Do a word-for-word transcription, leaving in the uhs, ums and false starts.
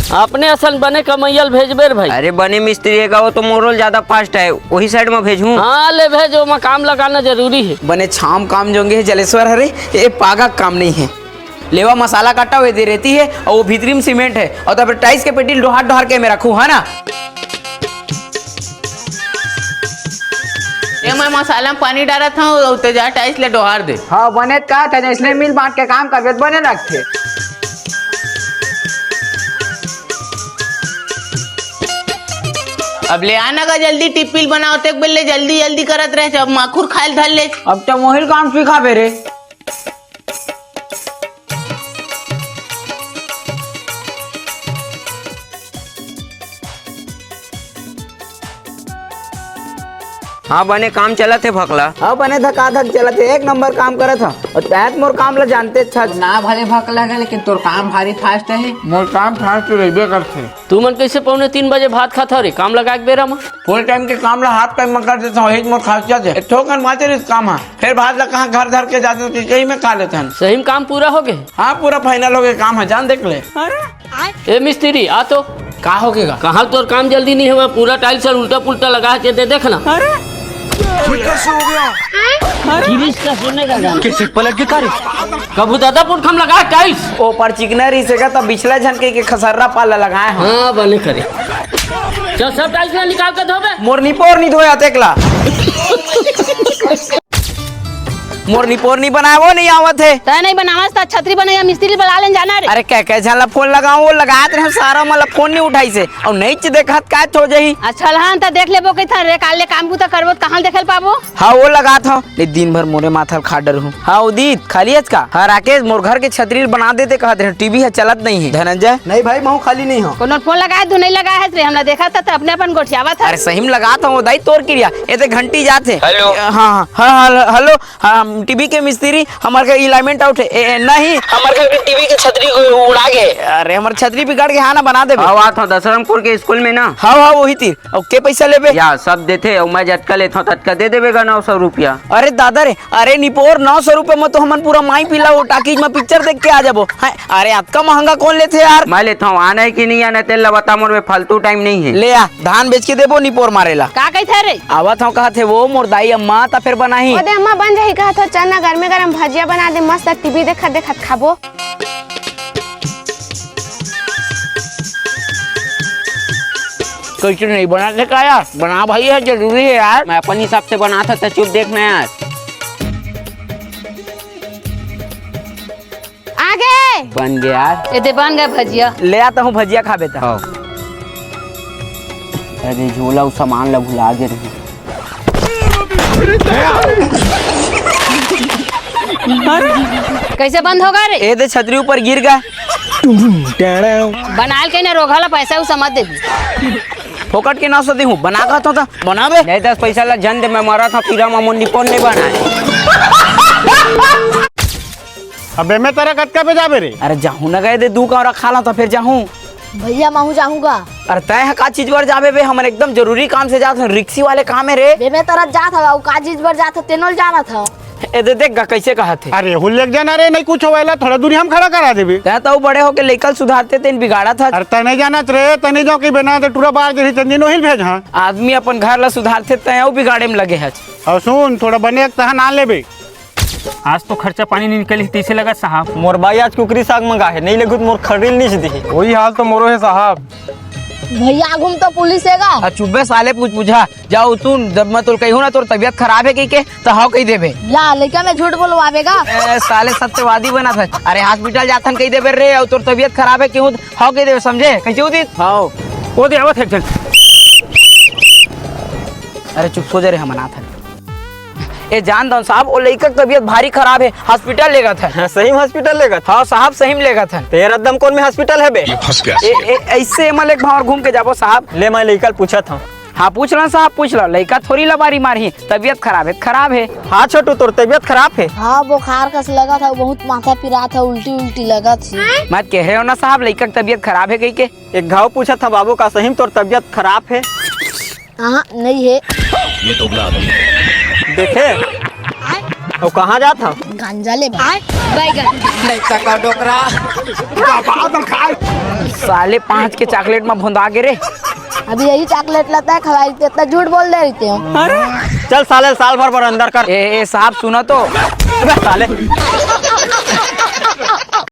अपने असन बने कमइया ल भेजबे रे भाई। अरे बने मिस्त्री हे का, वो तो मोरो ले ज्यादा fast हे, वही side म भेजहूँ। हाँ ले भेज, ओमा काम लगाना जरूरी हे। बने छाम काम जोंगे हे जलेश्वर हरे, ए पागा काम नहीं हे। लेवा मसाला काटा हुए दे रहती है और वो भीतरी में सीमेंट है और तब टाइल्स के पेटी डोहार डोहार के में रखू है ना। ए मैं मसाला में पानी डालत हूँ और ते जा टाइल्स ले डोहार दे। हाँ बने का था, इसने मिल बांट के काम करबे त बने लगथे। अब ले आना का जल्दी, टिप्पी ल बनाओ, तेक बेले जल्दी जल्दी करत रहे, जब माखुर खाए ल धर ले। अब तो मोहिल काम सिखाबे रे। हाँ बने काम चलत हे भकला। हाँ बने धकाधक चलत हे, एक नंबर काम करत हव। और तैं त मोर काम ला जानते अच्छा। ना भले भकला गा, लेकिन तोर काम भारी fast हे। मोर काम fast तो रहिबे करथे। तुमन कइसे पौने तीन बजे भात खाथव रे, काम लगा के बेरा म? Full time के काम ला half time म कर देथव, यही मोर खासियत हे। एक ठोकन बांचे रहिस काम ह, फेर भात ला कहाँ घर धर के जाथव, यही में खा लेथन। सही में काम पूरा हो गे? हाँ, पूरा final हो गे काम ह, जान देख ले। ए मिस्त्री, आ तो। का हो गे गा? कहाँ तोर काम जल्दी नहीं होवय, पूरा टाइल्स हर उल्टा पुल्टा लगा हे, ते देख ना। अरे, ये कैसे हो गया? गिरीश का सुनेगा गाना। कैसे पलट गया रे? कभू दादा पुरखम लगा टाइल्स। ओ पर चिकना रहिस हे गा, तब बिछला झन के, के खसर्रा पाला लगाए हव। हाँ, बने करे। चल, सब टाइल्स ला निकाल के धोबे। मोर निपोर नहीं धोया तेकला। मोर निपोर नहीं बनाए, वो नहीं आवत हे। तैं नहीं बनावस त छतरी बनइया मिस्त्री बला लेन जाना रे। अरे, कय कय झन ला फोन लगावं, वो लगात रहे, सारा मन ला फोन नहीं उठाइस हे। अउ नहीं च देखत का हो जाही। अच्छा, लहन त देख लेबो कहिथन रे, काल ले काम बूता करबो त कहाँ देखे ल पाबो? हाँ, वो लगात हव। नहीं, दिन भर मोरे माथा ल खा डरहूँ। हाँ, उदित, खाली हच का? हाँ, राकेश, मोर घर के छतरी ल बना देते कहत रहे, टीवी ह चलत नहीं हे। धनंजय? नहीं भाई, महूँ खाली नहीं हूँ। कोनो फोन लगाए, तू नहीं लगाए हस रे, हमला देखत हस त अपने अपन गोठियावत हस। अरे, सही में लगात हव, दाई, तोर किरिया। ए ते घंटी जात हे। हेलो। हाँ, हाँ, हाँ, हाँ, हेलो। हाँ, हम टीवी के मिस्त्री, हमर घर के alignment out हे। ए, ए, नहीं। हमर घर के टीवी के छतरी उड़ा गे। अरे, हमर छतरी बिगड़ गे, हाँ ना, बना देबे। हव, आत हव दसरमपुर के स्कूल में ना। हव, हव, वही तीर। अउ के पैसा लेबे? या, सब देथे, अउ मैं जतका लेथव, ततका दे देबे गा, नौ सौ रुपया। अरे दादा रे, अरे निपोर, नौ सौ रुपया में तो हमन पूरा माई पीला वो टाकीज में पिक्चर देख के आ जाबो। हैं, अरे अतका महंगा कौन लेथे यार? मैं लेथव, आना हे कि नहीं आना हे, तेला बता, मोर में फालतू टाइम नहीं हे। ले आ, धान बेच के देबो निपोर मारे ला। का कहिथे रे? आवत हव कहत हे वो, मोर दाई अम्मा, त फेर बनाही। ओ दे अम्मा, बन जाही कहत हव, चल ना, गरमे गरम भजिया बना दे, मस्त टीवी देखत देखत खाबो। कैसे नहीं बनाते का यार? बना भाई, ये जरूरी है यार। मैं अपन हिसाब से बनात हव, त चुप देखना यार। आगे। बन गया यार। ए दे बन गया भजिया। ले आता हूँ, भजिया खाबे त। हाँ। अरे झोला, उस सामान ला भुला गे रहे। कैसे बंद होगा रे? ए दे छतरी ऊपर गिर गा। बनाल के ना रोघा ला पैसा उसा मत देबी। फोकट के ना सो देहूँ, बना कहत हव त बनाबे। नहीं दस पैसा ला जन दे, मैं मरत हव पीरा मा, मोर निपोर नहीं बनाए। अबे मैं तेरा कतका पे जाबे रे? अरे जाहूँ ना गए दे, दू कौरा खा ला त फेर जाहूँ। भैया, महूँ जाहूँ गा। अरे तैं ह का चीज बर जाबे बे? हमन एकदम जरूरी काम से जात हन, रिक्सी वाले काम हे रे। बे, मैं तरफ जात हव, अउ का चीज बर जात हव, तेनो ल जानत हव। ए दे देख गा, कैसे कहत हे। अरे हुल लेके जाना रे, नहीं कुछ होवेला, थोड़ा दूरी हम खड़ा करा देबे। तैं त अउ बड़े होके लइका ल सुधारते, तेन बिगाड़त हस। अरे तैं नहीं जानत रे, तैं नहीं जाओ कि बिना तो टूरा बाहर जही तंदिन ओहिल भेज, हाँ। आदमी अपन घर ला सुधारथे, तैं अउ बिगाड़े में लगे हस। अउ सुन, थोड़ा बने एक तहन आ लेबे। आज तो खर्चा पानी नहीं निकली, तैसे लगा साहब। मोर बाई आज कुकरी साग मंगा हे, नहीं लेगू त मोर खरील नीच दिही। वही हाल तो मोरो हे साहब। भैया, आगू में तो पुलिस हे गा। आ, चुप बे साले, पूछ बुझा। जाओ सुन, जब मैं तोल कही हूँ ना, तोर तबियत खराब हे कही के, त हव कही देबे। ला, लइका में झूठ बोलवाबे गा। ए, साले सत्यवादी बनत हे। अरे, hospital जाथन कही देबे रे, अउ तोर तबियत खराब हे, कहूँ हव कही देबे, समझे? कैसे होती? हाँ। वो दे आवत हे एक झन। अरे, चुप सो जा रे, हम अनाथ हन। ए, जान दौन साहब, वो लइका के तबियत भारी खराब हे, hospital लेगत हे। हाँ, सही में hospital लेगत? हाँ साहब, सही में लेगत हे। तेरा दम कौन में hospital हे बे? ये फंस गया। ए, ए, ऐसे एमा ले एक भांवर घूम के जाबो साहब। ले, मैं लइका ल पूछत हूँ। हाँ, पूछ ला साहब, पूछ ला। लइका थोड़ी लबारी मारही, तबियत खराब हे, खराब हे। हाँ छोटू, तोर तबियत खराब हे? हाँ, बुखार कस लगत हे, बहुत माथा पिरात हे, उल्टी उल्टी लगत हे। मत कहे हो ना साहब, लइका के तबियत खराब हे कही के। एक घाव पूछत हूँ बाबू, का सही में तोर तबियत खराब हे? हाँ, नहीं हे। ये दोगला आदमी है। देखे? अउ कहाँ जात हव? गांजा ले बा। बैगन। साले पाँच के चॉकलेट में भुंदा गे रे। अभी यही चॉकलेट लेता है, खवाई देता, झूठ बोल दे रही हो। अरे चल साले, साल भर बर अंदर कर। ए, ए साहब सुनो तो। अबे साले।